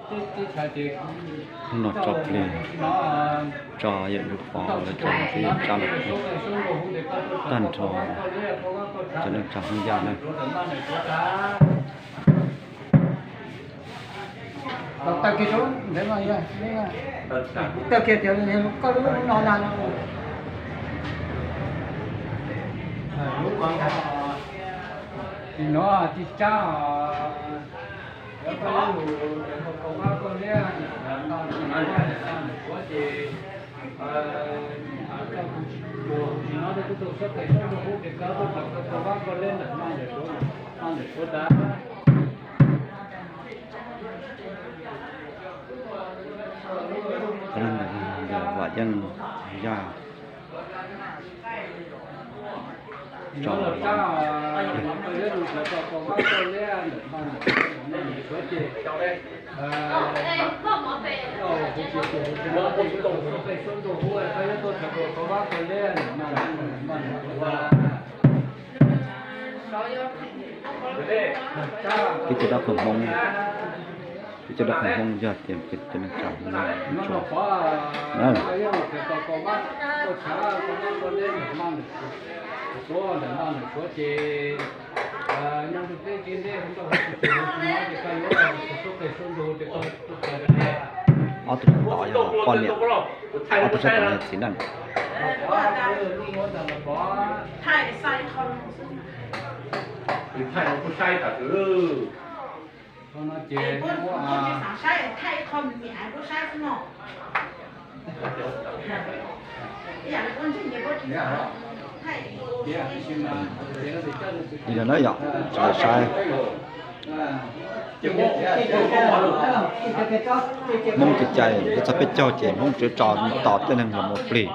Hnub no tso plig, tso yawm Ntsuj Pov lawv cov tib yam tsab lawm tag nrho, cov neej tsa Hmoob Yaj na. Taw kiag, taw kiag tias koj lub no na. Nim no tig tsab, Vam Yeej Yaj tso. Peb cov dab qhuas Hmoob, peb cov dab qhuas Hmoob yog tias peb cov neej tsa Hmoob tso na. Ob tug sab tod yog poj niam, ob tug sab tod yog txiv neej. Li no na yom, tso saib. Hmoob kev cai peb txog peb caug ces Hmoob tsuas tso tos tej neeg los mus plig.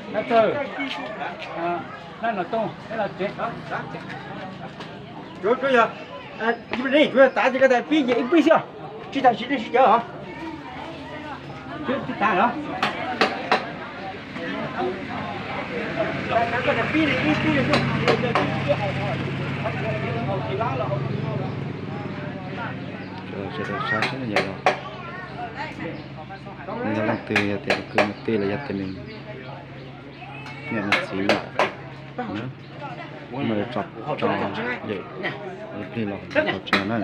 Nab Txawj, Nab Nom Tooj, Nab Nom Tsev. Tsuav, tsuav yog, tsuav yog tav ces koj tas pib ces ib pib xwb, tsis tas siv nej sib cawv os. Tsis tas os. Koj tas pib ib pib xwb. Sawv daws saib seb nws yog leej twg, yog tias kwv nws tij los yog tias nws niam nws txiv lawm. Muaj tso, tso yawm plig los tso na.